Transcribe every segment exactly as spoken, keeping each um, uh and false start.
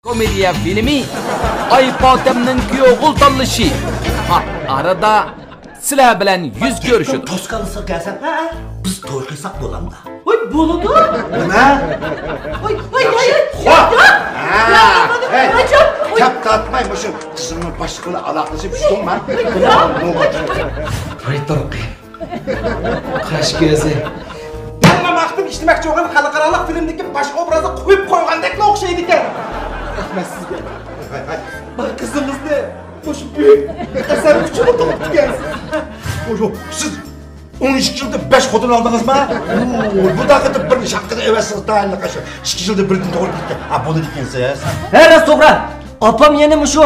كومېدىيە فىلىمى ئايپاتەمنىڭ كۈيئوغۇل تاللىشى پات ئارىدا سىلەر بىلەن يۈز كۆرۈشىدۇ. توسقانلىسىغا كەلسەم، بىز توي قىلساق بولامدا؟ ۋاي، بولىدۇ. نېمە؟ ۋاي، ۋاي، ياخشى. ۋاي، ۋاي، ۋاي، ۋاي، ھە. ۋاي، ھەي، ۋاي، ۋاي، كەپ تارتماي، مۇشۇ قىزىڭنى باشقا بىلەن ئالاقىلىشىپ يۈردۈڭمۇ؟ ۋاي، ۋاي. قاش كۆزى. مەنمۇ ماختىن ئىشلىمەكچى بولغان خەلقئارالىق فىلىمدىكى باش ئوبرازنى قويۇپ قويغاندەكلا ئوخشايدىكەن. رەھمەت سىزگە. ۋاي، ۋاي. بۇ قىزىڭىزنى مۇشۇ بۈيۈك ئەسەر ئۈچۈنلا تۇغۇپتىكەنسىز. يوق، يوق، سىز ئون ئىككى يىلدا بەش خوتۇن ئالدىڭىزمۇ؟ ۋوي، بۇنداق قىلىپ بىرنى شاققىدە ئەۋەتسىڭىز، تايىنلىق ئاشۇ ئىككى يىلدا بىردىن توغرا كېتىدىكەن. ھە، بولىدىكەنسىز. ھە، راست توغرا. ئاپام يەنە مۇشۇ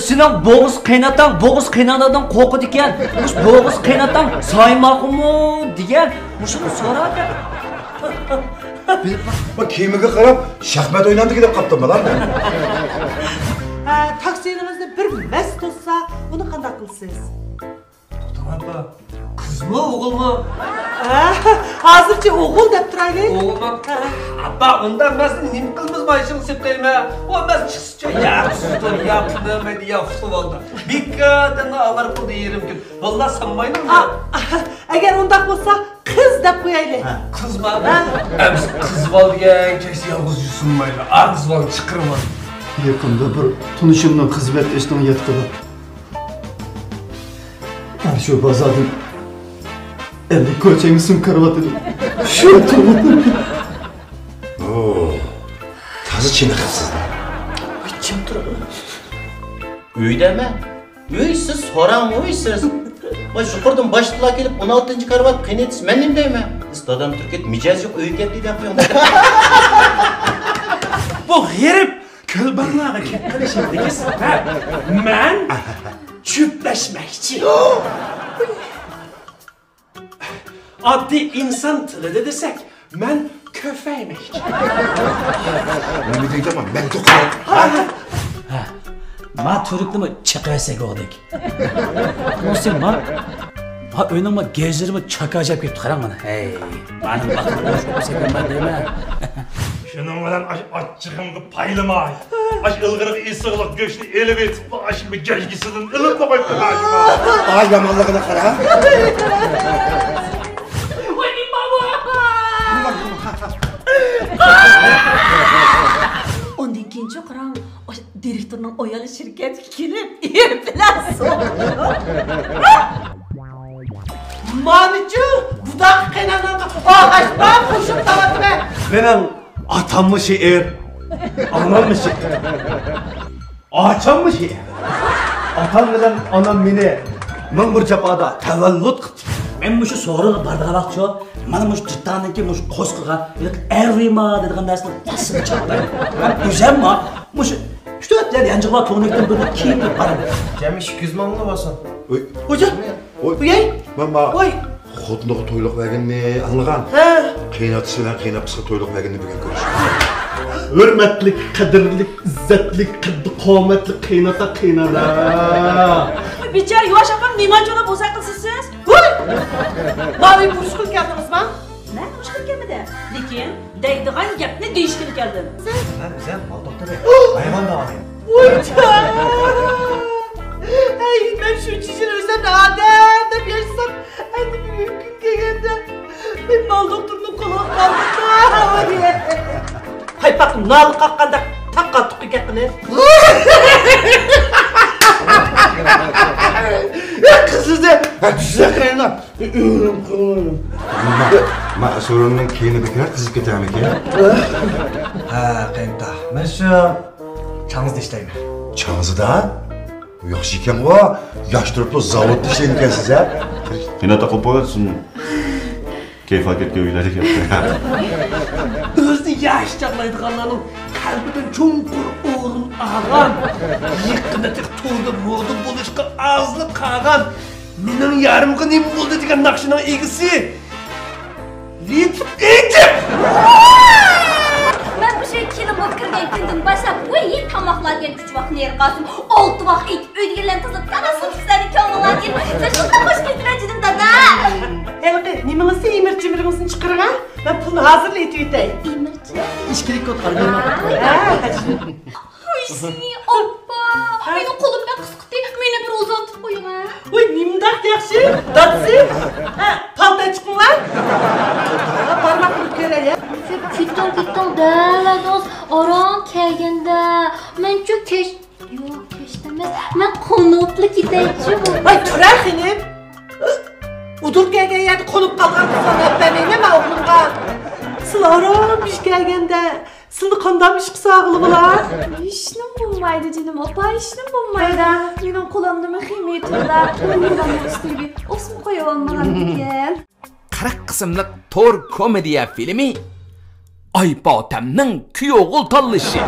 سېنىڭ بوغۇز قېيناتاڭ، بوغۇز قېينانادىن قورقىدىكەن. مۇشۇ بوغۇز قېيناتاڭ سايماقمۇ دېگەن مۇشۇنى سوراپ. بۇ كىيىمىگە قاراپ شاھمات ئوينامدىكى دەپ قاپتىمەن. ھە، تەقسىرىڭىزنى بىر مەس توسسا، ئۇنى قانداق قىلىسىز؟ توختاڭ ئاپا، قىزمۇ، ئوغۇلمۇ؟ ھە، ھازىرچە ئوغۇل دەپ تۇرايلى. ئوغۇلمۇ؟ ھە. ئاپا، ئۇنداق مەسىلىنى نېمە قىلىمىز، مايشىڭ سېپىلەيمە. ئۇ مەس چىقسىچۇ، يا قىزدۇر، يا پۇتۇۋالدى. بىكاردىن ئالار پۇلدا يېرىم كۈن. ۋاللا سانمايدۇ. ئا، ئەگەر ئۇنداق بولسا، قىز دەپ قويايلى. ھە. قىزما؟ ھە. ئەمسە قىز بالا دېگەن كەچتە يالغۇز يۈسۈنمايدۇ. ئا، قىز بالىنى چىقىرىۋال. يېقىندا بىر تونۇشۇمنىڭ خىزمەت ئىشىنىڭ ياتىقىدا ئاشۇ بازاردىن ئەللىك كوچەڭگە سۇن كارىۋات ئېلىپ، شۇ تۇرۇۋاتىمەن. ئوو، تازا چېنىقىپسىز-دە. ئۆيدىمەن. ئۆي سىز سوراڭ، ئۆي سىز. ۋاي، يۇقىرىدىن باشلىقلار كېلىپ، ئون ئالتىنچى كارىۋات قېنى دېسە، مەن نېمە دەيمەن؟ ئىس دادام تۈرك ئىدى، مىجەزى يوق، ئۆيگە كەتتى دەپ قويۇڭ. بۇ غېرىب كۆلباڭلارغا كەپ قېلىشىڭدىكى سەۋەب مەن جۈپلەشمەكچى. ئاددىي ئىنسان تىلىدا دېسەك، مەن كۆپەيمەكچى. نېمە دەيدۇ، مەن توقۇ. ھە، ما تۈركنىمۇ چېقىۋەتسەك بولدەك. تونۇسىڭ ما، ما ئۆينىڭ ما گېزىرىمۇ چاكاجاپ كېتىپتۇ، قاراڭ مانا. ھەي، مانا باقىڭ، بولمايدىمەن. شۇنىڭ بىلەن ئاچ-، ئاچچىقىمغا پايلىماي، ئاش ئىلغىرىغا ئېسىقلىق گۆشنى ئېلىۋېتىپلا، ئاشۇ گەجگىسىدىن ئېلىپلا قويۇپتىمەن. ئاي، يامانلىقىنى قارا. ۋاي، ماۋۇ! ئۇندىن كېيىنچۇ قاراڭ، ئاشۇ دىرېكتورنىڭ ئايالى شىركەتكە كېلىپ، ئېرى بىلەن سوقۇشۇپ. مانىچۇ، بۇداق قېنىڭغا ئاغاچ بار قوشۇپ تاۋاتىمەن. مېنىڭ ئاتاممۇ شېئىر، ئاناممۇ شېئىر. ئاچاممۇ شېئىر. ئاتام بىلەن ئانام مېنى مىڭ بىر جاپادا تەۋەللۇت قىپتۇ. مەن مۇشۇ سورۇنغا بارىدىغان ۋاقىتچۇ، مانا مۇشۇ دۇتاننىڭكى مۇشۇ قورسىقىغا ھېلىقى ئەرۋىما دەيدىغان نەرسىنى دەسسىگە چاپلايمەن. ھەم ئۆزەممۇ مۇشۇ ئۈچ تۆت يەر يانچۇقلار تونۇكتىن بىرنى كىيىپ بارىمەن. جەمئىي ئىككى يۈز مىڭلا بولسۇن. ئۇي. خوجا. ئۇي. ئۇي. ماما. ئۇي. خوتۇنىغا تويلۇق بەرگىنىنى ئاڭلىغان. ھە. قېيىنئاتىسى بىلەن قېيىنئاپىسىغا تويلۇق بەرگىنىنى بۈگۈن كۆرۈشتۈم. ھۆرمەتلىك، قەدىرلىك، ئىززەتلىك، قەددى قامەتلىك قېيىنئاتا، قېيىنئانا. بىچارە يۇۋاش ئاپام نېمانچە ئۇنى بوزەك قىلسىسىز؟ ھۇي! ماۋۇ بۇرۇشقىلى كەلدىڭىزما؟ مەن بۇرۇشقىلى كەلمىدىم. لېكىن دەيدىغان گەپنى دېيىشكىلى كەلدىم. مەن بىزە مال دوختۇرى. ھايۋان داۋالايمەن. ۋوي جان! ھەي، مەن شۇنچە يىل ئۆزۈمنى ئادەم دەپ ياشىسام، ئەمدى بۈگۈنكى كۈن كەلگەندە، مەن مال دوختۇرنىڭ قولىغا قالدىم. پايپاق نالە قاققاندەك تاققا تۇققا گەپ قىلىپ. قىز ئۆزى، ھە، تۈزەك قىلىڭلار. ئۆرۈم قىلىڭلار. ما، ما، سورۇننىڭ كەينى بەكرەك قىزىپ كېتەرمىكىن؟ ھە، قېيىنتا. مەن شۇ چاڭزىدا ئىشلەيمەن. چاڭزىدا؟ ياخشى ئىكەنغۇ، ياش تۇرۇپلا زاۋۇتتا ئىشلەيدىكەنسىز ھە؟ قېيىنئاتا قوپۇپ قويۇۋەتسۇن. كەيپىياتكە ئۆيلەردە گەپ. ئۆزىنى ياش چاغلايدىغانلارنىڭ قەلبىدە چوڭقۇر ئورۇن ئالغان، يېقىندا تېخى توردا مودا بولۇشقا ئازلا قالغان، مېنىڭ يارىمغا نېمە بولدى دېگەن ناخشىنىڭ ئىگىسى لىتىپ ئېجىپ! مەن مۇشۇ كېلىن بولۇپ كىرگەن كۈندىن باشلاپ، ۋەي، تاماقلار دېگەن ئۈچ ۋاقىتنى ئېرى قاسىم، ئالتە ۋاق ئېيتىپ، ئۆيدىكىلەرنى تىزىپ، تالا سۇ كىسلەرنى كۆڭلۈڭلار دېگەن، سىز شۇنداق خوش كېتىۋەتتىڭىز دادا. ھېلىقى نېمىڭىزنى، ئىمىر-چىمىرىڭىزنى چىقىرىڭ ھە، مەن پۇلنى ھازىرلا ئېتىۋېتەي. ئىمىر-چىمىر؟ ئىچكىرىك كود ئارگىنال. ھە. ئاپا، مېنىڭ قولۇم بەك قىسقىتى، مېنى بىر ئۇزارتىپ قويۇڭ ھە. ۋاي، نېمانداق ياخشى، دادىسى. ھە، پالتا چىقىڭلار. بارماق قىلىپ كۆرەي. كېتىڭ، كېتىڭ دەۋەردىڭىز، ئاران كەلگەندە. مەنچۇ كەچ، ياق، كەچتە ئەمەس، مەن قونۇپلا كېتەيچۇ. ۋاي، تۇرە خېنىم. ئۇدۇل كەلگەن يەردە قونۇپ قالغان قىزلارنى ئەپ بەرمەيمەن مەن ئوغلۇمغا. سىلى ئاران بىر كەلگەندە، سىلىنى قانداق ئىش قىلسا ئاغىلى بۇلار؟ ھېچنېمە بولمايدۇ جېنىم ئاپا، ھېچنېمە بولمايدۇ. مېنىڭ قولۇمنىمۇ خېمىيە تۇرىدۇ، قولۇمنىڭ ئۈستىگە ئوسما قويۇۋالمىغان ئىكەن. قىرىق قىسىملىق تور كومېدىيە فىلىمى ئايپاتەمنىڭ كۈيئوغۇل تاللىشى.